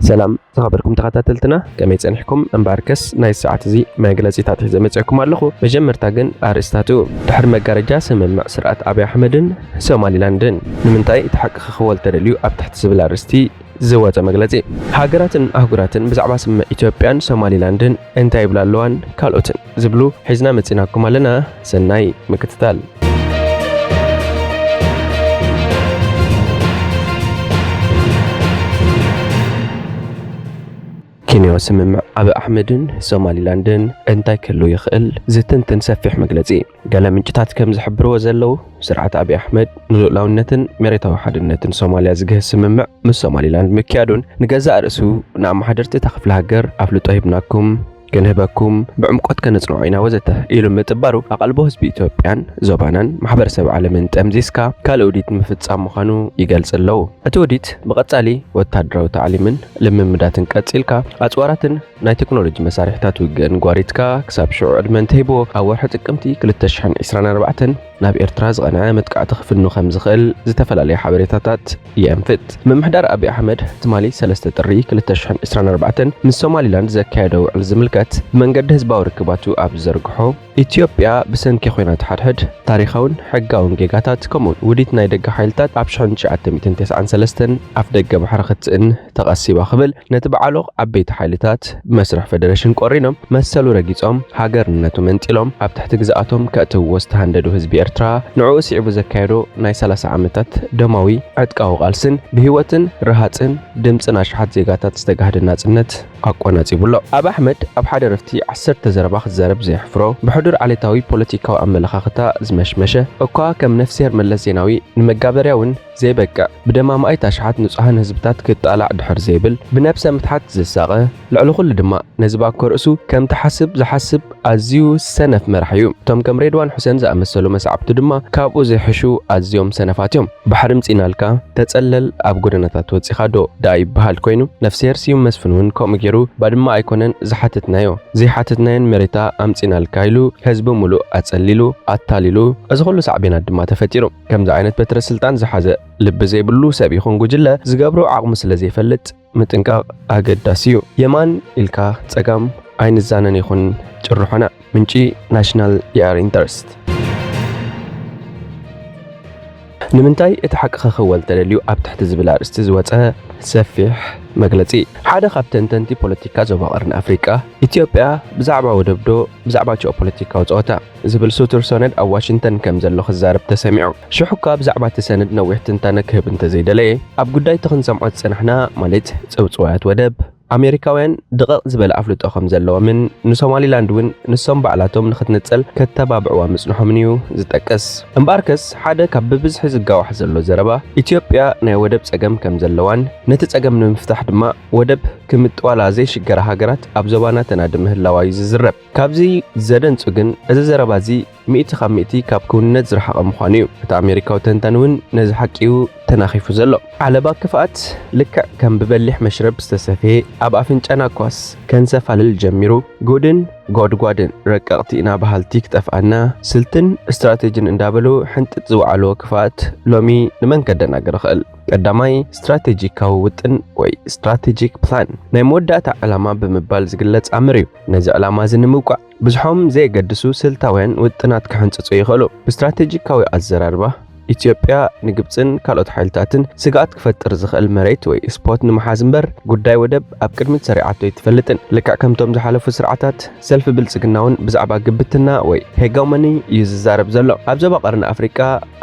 ሰላም ዝኸበርኩም ተኸታተልትና፣ ከመይ ጸኒሕኩም? እምበኣርከስ ናይ ሰዓት እዚ መግለጺታት ሒዘ መጺእኩም ኣለኹ። መጀመርታ ግን ኣርእስታቱ። ድሕሪ መጋረጃ ስምምዕ ስርዓት ኣብይ ኣሕመድን ሶማሊላንድን፣ ንምንታይ እቲ ሓቂ ክኽወል ተደልዩ ኣብ ትሕቲ ዝብል ኣርእስቲ ዝወጸ መግለጺ። ሃገራትን ኣህጉራትን ብዛዕባ ስምምዕ ኢትዮጵያን ሶማሊላንድን እንታይ ይብላ ኣለዋን ካልኦትን ዝብሉ ሒዝና መጺናኩም ኣለና። ሰናይ ምክትታል። ኬንያዊ ስምምዕ ኣብይ ኣሕመድን ሶማሊላንድን እንታይ ክህልው ይኽእል ዝትንትን ሰፊሕ መግለጺ። ገለ ምንጭታት ከም ዝሕብርዎ ዘለዉ፣ ስርዓት ኣብይ ኣሕመድ ንልኡላውነትን መሬታዊ ሓድነትን ሶማልያ ዝግህስ ስምምዕ ምስ ሶማሊላንድ ምክያዱን፣ ንገዛእ ርእሱ ንኣመሓደርቲ እታ ክፍለ ሃገር ኣፍልጦ ሂብናኩም፣ ክንህበኩም፣ ብዕምቆት ከነጽንዖ ኢና ወዘተ ኢሉ ምጥባሩ፣ ኣቓልቦ ህዝቢ ኢትዮጵያን ዞባናን ማሕበረሰብ ዓለምን ጠምዚዝካ ካልእ ውዲት ምፍጻም ምዃኑ ይገልጽ ኣለዉ። እቲ ውዲት ብቐጻሊ ወታደራዊ ታዕሊምን ልምምዳትን ቀጺልካ፣ ኣጽዋራትን ናይ ቴክኖሎጂ መሳርሒታት ውግእን ጓሪትካ፣ ክሳብ ሽዑ ዕድመ እንተሂብዎ፣ ኣብ ወርሒ ጥቅምቲ ክልተ ሽሕን ዕስራን ኣርባዕተን ናብ ኤርትራ ዝቐንዐ መጥቃዕቲ ክፍኑ ከም ዝኽእል ዝተፈላለየ ሓበሬታታት የንፍት። ምምሕዳር ኣብይ ኣሕመድ ትማሊ ሰለስተ ጥሪ ክልተ ሽሕን ዕስራን ኣርባዕተን ምስ ሶማሊላንድ ዘካየዶ ውዕል ዝምልከት፣ ብመንገዲ ህዝባዊ ርክባቱ ኣብ ዝዘርግሖ፣ ኢትዮጵያ ብሰንኪ ኲናት ሓድሕድ፣ ታሪኻውን ሕጋውን ጌጋታት፣ ከምኡውን ውዲት ናይ ደገ ሓይልታት ኣብ ሽሕን ትሽዓተ ሚእትን ተስዓን ሰለስተን ኣፍ ደገ ባሕሪ ክትስእን ተቐሲባ ክብል፣ ነቲ በዓል ዓበይቲ ሓይልታት ብመስርሕ ፈደረሽን ቆሪኖም፣ መሰሉ ረጊጾም፣ ሃገርነቱ መንጢሎም፣ ኣብ ትሕቲ ግዝኣቶም ከእትውዎ ዝተሃንደዱ ህዝቢ ኤርትራ፣ ንዕኡ ስዒቡ ዘካየዶ ናይ ሰላሳ ዓመታት ደማዊ ዕጥቃዊ ቃልስን ብህይወትን ርሃጽን ድምጽን ኣሽሓት ዜጋታት ዝተጋህደ ናጽነት ኣቆናጺቡ ኣሎ። ኣብይ ኣሕመድ ኣብ ሓደ ዕረፍቲ ዓሰርተ ዘረባ ክዛረብ ዘየሕፍሮ፣ ብሕዱር ዓሌታዊ ፖለቲካዊ ኣመለኻኽታ ዝመሽመሸ፣ እኳ ከም ነፍስሄር መለስ ዜናዊ ንመጋበርያ እውን ዘይበቅዕ፣ ብደም ኣማኢት ኣሽሓት ንጹሃን ህዝብታት ክጣላዕ ድሕር ዘይብል፣ ብነብሰ ምትሓት ዝሳቐ፣ ልዕሊ ኩሉ ድማ ነዚ ባኮ ርእሱ ከም ትሓስብ ዝሓስብ ኣዝዩ ሰነፍ መራሒ እዩ። እቶም ከም ሬድዋን ሑሰን ዝኣመሰሉ መሳዕብቱ ድማ ካብኡ ዘይሕሹ ኣዝዮም ሰነፋት እዮም። ባሕሪ ምጺናልካ፣ ተጸለል፣ ኣብ ጎደናታት ወጺኻ ዶ ደኣ ይበሃል ኮይኑ፣ ነፍስሄር ስዩም መስፍን እውን ከምኡ ገይሩ፣ ባድመ ኣይኮነን ዝሓተትናዮ፣ ዘይሓተትናየን መሬታ ኣምጺናልካ ኢሉ ህዝቢ ሙሉእ ኣጸሊሉ፣ ኣታሊሉ፣ እዚ ኩሉ ሳዕቤናት ድማ ተፈጢሩ። ከምዚ ዓይነት በትረ ስልጣን ዝሓዘ ልቢ ዘይብሉ ሰብ ይኹን ጉጅለ ዝገብሮ ዓቕሙ ስለ ዘይፈልጥ ምጥንቃቕ ኣገዳሲ እዩ። የማን ኢልካ ጸጋም ኣይንዛነን ይኹን ጭርሖና። ምንጪ ናሽናል ኢኣር ኢንተርስት። ንምንታይ እቲ ሓቂ ክኽወል ተደልዩ ኣብ ትሕቲ ዝብል ኣርእስቲ ዝወጸ ሰፊሕ መግለጺ። ሓደ ካብ ተንተንቲ ፖለቲካ ዞባ ቀርኒ ኣፍሪቃ፣ ኢትዮጵያ ብዛዕባ ወደብ ዶ ብዛዕባ ጂኦፖለቲካዊ ጸወታ ዝብል ስቱር ሰነድ ኣብ ዋሽንግተን ከም ዘሎ ክዛረብ ተሰሚዑ። ሽሕ እኳ ብዛዕባ እቲ ሰነድ ነዊሕ ትንታነ ክህብ እንተዘይደለየ፣ ኣብ ጉዳይ እቲ ክንሰምዖ ዝጸናሕና፣ ማለት ጽውጽዋያት ወደብ፣ ኣሜሪካውያን ድቕቕ ዝበለ ኣፍልጦ ከም ዘለዎምን ንሶማሊላንድ እውን ንሶም ባዕላቶም ንኽትንጸል ከተባብዕዋ ምጽንሖምን እዩ ዝጠቅስ። እምበኣርከስ፣ ሓደ ካብ ብብዝሒ ዝጋዋሕ ዘሎ ዘረባ፣ ኢትዮጵያ ናይ ወደብ ጸገም ከም ዘለዋን ነቲ ጸገም ንምፍታሕ ድማ ወደብ ክምጥዋላ ዘይሽገራ ሃገራት ኣብ ዞባና ተናዲ ምህላዋ እዩ ዝዝረብ። ካብዚ ዘደንጹ ግን፣ እዚ ዘረባ እዚ ሚእቲ ካብ ሚእቲ ካብ ክውንነት ዝረሓቐ ምዃኑ እዩ። እቲ ኣሜሪካዊ ተንታኒ እውን ነዚ ሓቂ እዩ ተናኺፉ ዘሎ። ዓለባ ክፍኣት ልክዕ ከም ብበሊሕ መሽረብ ዝተሰፍየ ኣብ ኣፍንጫና ኳስ ከንሰፋልል ጀሚሩ፣ ጉድን ጎድጓድን ረቀቕቲ ኢና በሃልቲ ክጠፍኣና፣ ስልትን ስትራቴጂን እንዳበሉ ሕንጥጥ ዝወዓልዎ ክፍኣት ሎሚ ንመን ከደናግር ይኽእል? ቀዳማይ፣ ስትራቴጂካዊ ውጥን ወይ ስትራቴጂክ ፕላን ናይ መወዳእታ ዕላማ ብምባል ዝግለጽ ኣምር እዩ። ነዚ ዕላማ እዚ ንምውቃዕ ብዝሖም ዘየገድሱ ስልታውያን ውጥናት ክሕንጽጹ ይኽእሉ። ብስትራቴጂካዊ ኣዘራርባ፣ ኢትዮጵያ ንግብጽን ካልኦት ሓይልታትን ስግኣት ክፈጥር ዝኽእል መሬት ወይ ስፖት ንምሓዝ እምበር፣ ጉዳይ ወደብ ኣብ ቅድሚት ሰሪዓቶ ኣይትፈልጥን። ልክዕ ከምቶም ዝሓለፉ ስርዓታት፣ ሰልፊ ብልጽግና እውን ብዛዕባ ግብትና ወይ ሄጎሞኒ እዩ ዝዛረብ ዘሎ። ኣብ ዞባ ቀርኒ ኣፍሪቃ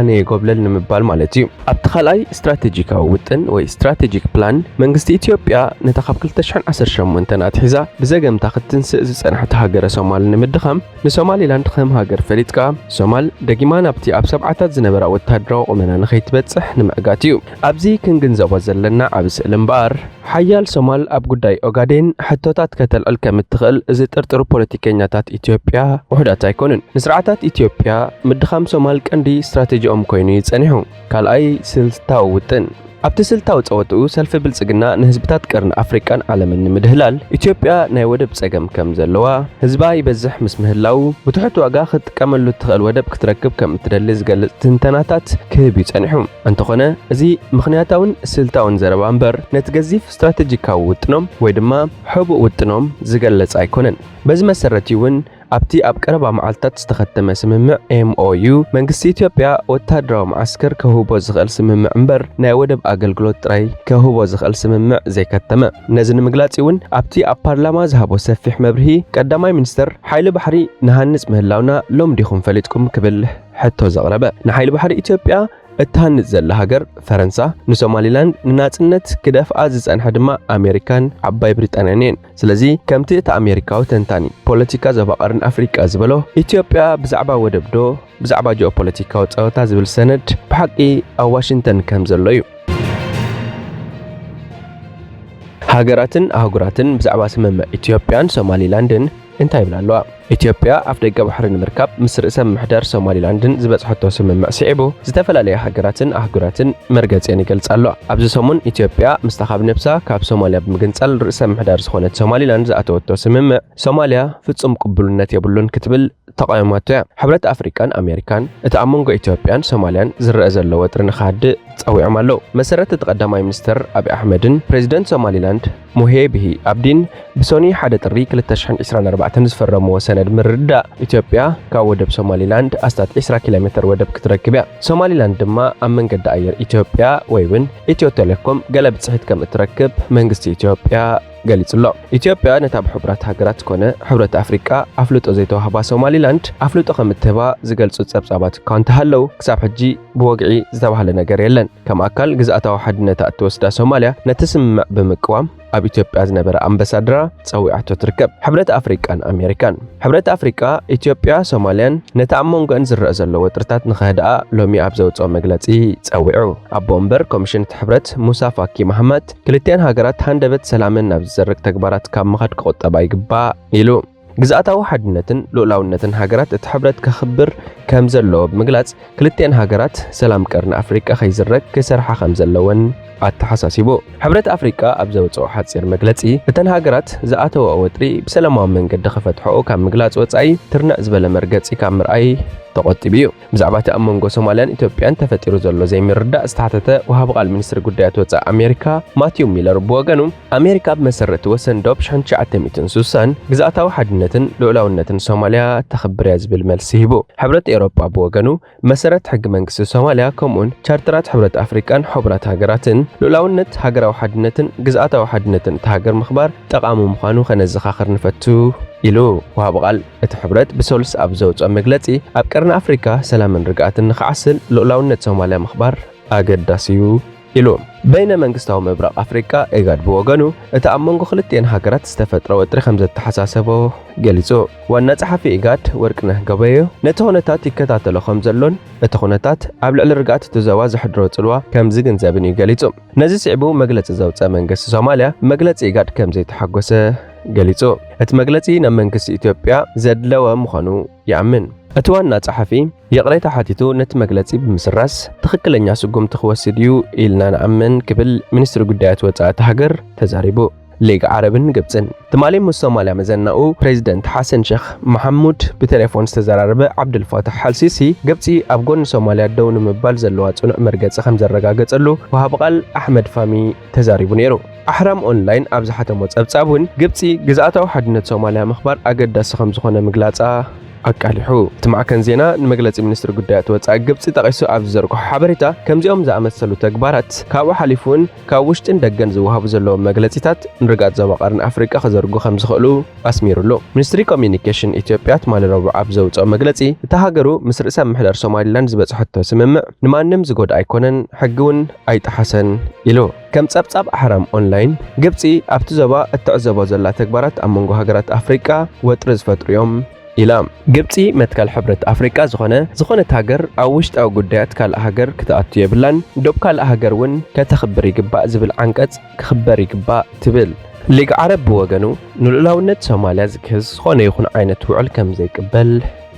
ኣነ የጎብለል ንምባል ማለት እዩ። ኣብቲ ካልኣይ ስትራቴጂካዊ ውጥን ወይ ስትራቴጂክ ፕላን፣ መንግስቲ ኢትዮጵያ ነታ ካብ ክልተ ሽሕን ዓሰርተ ሸሞንተን ኣትሒዛ ብዘገምታ ክትትንስእ ዝጸንሐት ሃገረ ሶማል ንምድኻም፣ ንሶማሊላንድ ከም ሃገር ፈሊጥካ፣ ሶማል ደጊማ ናብቲ ኣብ ሰብዓታት ዝነበራ ወታደራዊ ቁመና ንኸይትበጽሕ ንምዕጋት እዩ። ኣብዚ ክንግንዘቦ ዘለና ዓቢ ስእሊ እምበኣር፣ ሓያል ሶማል ኣብ ጉዳይ ኦጋዴን ሕቶታት ከተልዕል ከም እትኽእል ዝጥርጥሩ ፖለቲከኛታት ኢትዮጵያ ውሑዳት ኣይኮኑን። ንስርዓታት ኢትዮጵያ ምድኻም ሶማል ቀንዲ ስትራቴጂኦም ኮይኑ እዩ ጸኒሑ። ካልኣይ ስልታዊ ውጥን። ኣብቲ ስልታዊ ጸወትኡ ሰልፊ ብልጽግና ንህዝብታት ቀርኒ ኣፍሪቃን ዓለምን ንምድህላል ኢትዮጵያ ናይ ወደብ ጸገም ከም ዘለዋ፣ ህዝባ ይበዝሕ ምስ ምህላዉ ብትሑት ዋጋ ክትጥቀመሉ እትኽእል ወደብ ክትረክብ ከም እትደሊ ዝገልጽ ትንተናታት ክህብ እዩ ጸኒሑ። እንተኾነ እዚ ምኽንያታውን ስልታውን ዘረባ እምበር ነቲ ገዚፍ ስትራተጂካዊ ውጥኖም ወይ ድማ ሕቡእ ውጥኖም ዝገልጽ ኣይኮነን። በዚ መሰረት እዩ እውን ኣብቲ ኣብ ቀረባ መዓልታት ዝተኸተመ ስምምዕ M O U መንግስቲ ኢትዮጵያ ወታደራዊ መዓስከር ክህቦ ዝኽእል ስምምዕ እምበር ናይ ወደብ ኣገልግሎት ጥራይ ክህቦ ዝኽእል ስምምዕ ዘይከተመ። ነዚ ንምግላጽ እውን ኣብቲ ኣብ ፓርላማ ዝሃቦ ሰፊሕ መብርሂ ቀዳማይ ሚኒስተር ሓይሊ ባሕሪ ንሃንጽ ምህላውና ሎም ዲኹም ፈሊጥኩም ክብል ሕቶ ዘቕረበ። ንሓይሊ ባሕሪ ኢትዮጵያ እትሃንጽ ዘላ ሃገር ፈረንሳ፣ ንሶማሊላንድ ንናጽነት ክደፍኣ ዝጸንሐ ድማ ኣሜሪካን ዓባይ ብሪጣንያን እየን። ስለዚ ከምቲ እቲ ኣሜሪካዊ ተንታኒ ፖለቲካ ዞባ ቀርኒ ኣፍሪቃ ዝበሎ፣ ኢትዮጵያ ብዛዕባ ወደብ ዶ ብዛዕባ ጂኦፖለቲካዊ ጸወታ ዝብል ሰነድ ብሓቂ ኣብ ዋሽንግተን ከም ዘሎ እዩ። ሃገራትን ኣህጉራትን ብዛዕባ ስምምዕ ኢትዮጵያን ሶማሊላንድን እንታይ ይብላ ኣለዋ? ኢትዮጵያ ኣፍ ደገ ባሕሪ ንምርካብ ምስ ርእሰ ምሕዳር ሶማሊላንድን ዝበጽሐቶ ስምምዕ ስዒቡ፣ ዝተፈላለያ ሃገራትን ኣህጉራትን መርገጺአን ይገልጻ ኣለዋ። ኣብዚ ሰሙን ኢትዮጵያ ምስታ ካብ ነብሳ ካብ ሶማልያ ብምግንጻል ርእሰ ምሕዳር ዝኾነት ሶማሊላንድ ዝኣተወቶ ስምምዕ ሶማልያ ፍጹም ቅቡልነት የብሉን ክትብል ተቓዊማቶ እያ። ሕብረት ኣፍሪቃን ኣሜሪካን እቲ ኣብ መንጎ ኢትዮጵያን ሶማልያን ዝረአ ዘሎ ወጥሪ ንኽሃድእ ጸዊዖም ኣለዉ። መሰረት እቲ ቀዳማይ ሚኒስተር ኣብይ ኣሕመድን ፕሬዚደንት ሶማሊላንድ ሙሄ ብሂ ኣብዲን ብሶኒ ሓደ ጥሪ ክልተ ሽሕን ዕስራን ኣርባዕተን ዝፈረምዎ ሰነድ ምርድዳእ፣ ኢትዮጵያ ካብ ወደብ ሶማሊላንድ ኣስታት ዕስራ ኪሎ ሜተር ወደብ ክትረክብ እያ። ሶማሊላንድ ድማ ኣብ መንገዲ ኣየር ኢትዮጵያ ወይ እውን ኢትዮ ቴሌኮም ገለ ብጽሒት ከም እትረክብ መንግስቲ ኢትዮጵያ ገሊጹ ኣሎ። ኢትዮጵያ ነታ ብሕቡራት ሃገራት ኮነ ሕብረት ኣፍሪቃ ኣፍልጦ ዘይተዋህባ ሶማሊላንድ ኣፍልጦ ከም እትህባ ዝገልጹ ጸብጻባት እኳ እንተሃለዉ፣ ክሳብ ሕጂ ብወግዒ ዝተባህለ ነገር የለን። ከም ኣካል ግዝኣታዊ ሓድነታ እትወስዳ ሶማልያ ነቲ ስምምዕ ብምቅዋም ኣብ ኢትዮጵያ ዝነበረ ኣምባሳደራ ጸዊዓቶ ትርከብ። ሕብረት ኣፍሪቃን ኣሜሪካን። ሕብረት ኣፍሪቃ፣ ኢትዮጵያ፣ ሶማልያን ነቲ ኣብ መንጎአን ዝረአ ዘሎ ወጥርታት ንኸህድኣ ሎሚ ኣብ ዘውጽኦ መግለጺ ጸዊዑ። ኣቦ ወንበር ኮሚሽን እቲ ሕብረት ሙሳ ፋኪ ማህማት፣ ክልቲኣን ሃገራት ሃንደበት ሰላመን ናብ ዝዘርግ ተግባራት ካብ ምኻድ ክቑጠባ ይግባእ ኢሉ። ግዝኣታዊ ሓድነትን ልኡላውነትን ሃገራት እቲ ሕብረት ከኽብር ከም ዘለዎ ብምግላጽ፣ ክልቲኣን ሃገራት ሰላም ቀርኒ ኣፍሪቃ ከይዝረግ ክሰርሓ ከም ዘለወን ኣተሓሳሲቡ። ሕብረት ኣፍሪቃ ኣብ ዘውጽኦ ሓጺር መግለጺ፣ እተን ሃገራት ዝኣተወኦ ወጥሪ ብሰላማዊ መንገዲ ክፈትሕኦ ካብ ምግላጽ ወጻኢ ትርንዕ ዝበለ መርገጺ ካብ ምርኣይ ተቖጢቡ እዩ። ብዛዕባ እቲ ኣብ መንጎ ሶማልያን ኢትዮጵያን ተፈጢሩ ዘሎ ዘይምርዳእ ዝተሓተተ ወሃቢ ቃል ሚኒስትሪ ጉዳያት ወጻኢ ኣሜሪካ ማቲው ሚለር ብወገኑ፣ ኣሜሪካ ብመሰረት ወሰን ዶብ ሽሕን ትሽዓተ ሚእትን ስሳን ግዝኣታዊ ሓድነትን ልኡላውነትን ሶማልያ ተኽብር እያ ዝብል መልሲ ሂቡ። ሕብረት ኤውሮጳ ብወገኑ፣ መሰረት ሕጊ መንግስቲ ሶማልያ ከምኡውን ቻርተራት ሕብረት ኣፍሪቃን ሕቡራት ሃገራትን ልኡላውነት፣ ሃገራዊ ሓድነትን ግዝኣታዊ ሓድነትን እታ ሃገር ምኽባር ጠቓሚ ምዃኑ ከነዘኻኽር ንፈቱ ኢሉ። ወሃቢ ቃል እቲ ሕብረት ብሰሉስ ኣብ ዘውፅኦ መግለፂ፣ ኣብ ቀርኒ ኣፍሪካ ሰላምን ርግኣትን ንኽዓስል ልኡላውነት ሶማልያ ምኽባር ኣገዳሲ እዩ ኢሉ። በይነ መንግስታዊ ምብራቕ ኣፍሪቃ፣ ኢጋድ፣ ብወገኑ፣ እቲ ኣብ መንጎ ክልቲኤን ሃገራት ዝተፈጥረ ወጥሪ ከም ዘተሓሳሰቦ ገሊጹ። ዋና ጸሓፊ ኢጋድ ወርቅነህ ገበዮ ነቲ ኩነታት ይከታተሎ ከም ዘሎን እቲ ኩነታት ኣብ ልዕሊ ርግኣት እቲ ዞባ ዘሕድሮ ጽልዋ ከም ዝግንዘብን እዩ ገሊጹ። ነዚ ስዒቡ መግለጺ ዘውጸ መንግስቲ ሶማልያ ብመግለጺ ኢጋድ ከም ዘይተሓጎሰ ገሊጹ። እቲ መግለጺ ናብ መንግስቲ ኢትዮጵያ ዘድለወ ምዃኑ ይኣምን። እቲ ዋና ጸሓፊ ይቕሬታ ሓቲቱ ነቲ መግለጺ ብምስራዝ ትኽክለኛ ስጉምቲ ክወስድ እዩ ኢልና ንኣምን ክብል ሚኒስትሪ ጉዳያት ወጻኢ እታ ሃገር ተዛሪቡ። ሊግ ዓረብን ግብጽን። ትማሊ ምስ ሶማልያ መዘናኡ ፕሬዚደንት ሓሰን ሼኽ መሓሙድ ብቴሌፎን ዝተዘራረበ ዓብዱልፋታሕ ኣልሲሲ፣ ግብጺ ኣብ ጎኒ ሶማልያ ደው ንምባል ዘለዋ ጽኑዕ መርገጺ ከም ዘረጋገጸሉ ወሃቢ ቃል ኣሕመድ ፋሚ ተዛሪቡ ነይሩ። ኣሕራም ኦንላይን ኣብ ዝሓተሞ ጸብጻብ እውን ግብጺ ግዝኣታዊ ሓድነት ሶማልያ ምኽባር ኣገዳሲ ከም ዝኾነ ምግላጻ ኣቃሊሑ። እቲ ማዕከን ዜና ንመግለጺ ሚኒስትሪ ጉዳያት ወጻኢ ግብጺ ጠቒሱ ኣብ ዝዘርግሖ ሓበሬታ፣ ከምዚኦም ዝኣመሰሉ ተግባራት ካብኡ ሓሊፉ እውን ካብ ውሽጥን ደገን ዝወሃቡ ዘለዉ መግለጺታት ንርግኣት ዞባ ቀርኒ ኣፍሪቃ ከዘርጉ ከም ዝኽእሉ ኣስሚሩሉ። ሚኒስትሪ ኮሚዩኒኬሽን ኢትዮጵያ ትማሊ ረቡዕ ኣብ ዘውጽኦ መግለጺ፣ እታ ሃገሩ ምስ ርእሰ ምምሕዳር ሶማሊላንድ ዝበጽሐቶ ስምምዕ ንማንም ዝጎድእ ኣይኮነን፣ ሕጊ እውን ኣይጠሓሰን ኢሉ። ከም ጸብጻብ ኣሕራም ኦንላይን፣ ግብጺ ኣብቲ ዞባ እትዕዘቦ ዘላ ተግባራት ኣብ መንጎ ሃገራት ኣፍሪቃ ወጥሪ ዝፈጥሩ እዮም ኢላ። ግብጺ መትከል ሕብረት ኣፍሪቃ ዝኾነ፣ ዝኾነት ሃገር ኣብ ውሽጣዊ ጉዳያት ካልእ ሃገር ክትኣቱ የብላን፣ ዶብ ካልእ ሃገር እውን ከተኽብር ይግባእ ዝብል ዓንቀጽ ክኽበር ይግባእ ትብል። ሊግ ዓረብ ብወገኑ፣ ንልኡላውነት ሶማልያ ዝግህስ ዝኾነ ይኹን ዓይነት ውዕል ከም ዘይቅበል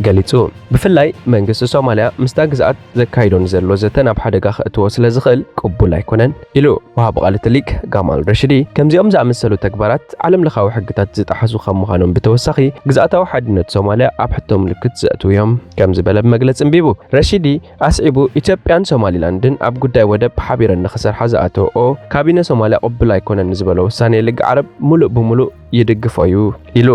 ገሊጹ። ብፍላይ መንግስቲ ሶማልያ ምስታ ግዝኣት ዘካይዶ ንዘሎ ዘተ ናብ ሓደጋ ከእትዎ ስለ ዝኽእል ቅቡል ኣይኮነን ኢሉ። ወሃቢ ቃል እቲ ሊግ ጋማል ረሽዲ፣ ከምዚኦም ዝኣመሰሉ ተግባራት ዓለም ለኻዊ ሕግታት ዝጠሓሱ ከም ምዃኖም ብተወሳኺ ግዝኣታዊ ሓድነት ሶማልያ ኣብ ሕቶ ምልክት ዘእትዉ እዮም ከም ዝበለ ብመግለጺ ኣንቢቡ። ረሽዲ ኣስዒቡ፣ ኢትዮጵያን ሶማሊላንድን ኣብ ጉዳይ ወደብ ሓቢረን ንኽሰርሓ ዝኣተወኦ ካቢነ ሶማልያ ቅቡል ኣይኮነን ንዝበሎ ውሳኔ ሊግ ዓረብ ምሉእ ብምሉእ ይድግፎ እዩ ኢሉ።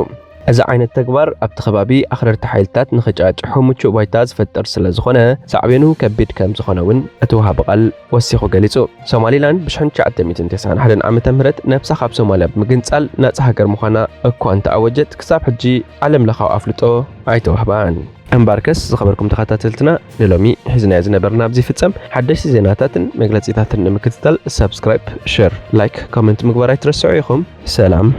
እዚ ዓይነት ተግባር ኣብቲ ከባቢ ኣኽረርቲ ሓይልታት ንኽጫጭሑ ምቹእ ባይታ ዝፈጥር ስለ ዝኾነ ሳዕቤኑ ከቢድ ከም ዝኾነ እውን እቲ ወሃቢ ቃል ወሲኹ ገሊጹ። ሶማሊላንድ ብሽሕን ትሽዓተ ሚእትን ተስዓን ሓደን ዓመተ ምህረት ነብሳ ካብ ሶማልያ ብምግንጻል ናጻ ሃገር ምዃና እኳ እንተኣወጀት ክሳብ ሕጂ ዓለም ለኻዊ ኣፍልጦ ኣይተዋህባን። እምበኣርከስ ዝኸበርኩም ተኸታተልትና ንሎሚ ሒዝናዮ ዝነበርና ኣብዚ ይፍጸም። ሓደሽቲ ዜናታትን መግለጺታትን ንምክትታል ሳብስክራይብ፣ ሸር፣ ላይክ፣ ኮመንት ምግባር ኣይትረስዑ ኢኹም። ሰላም።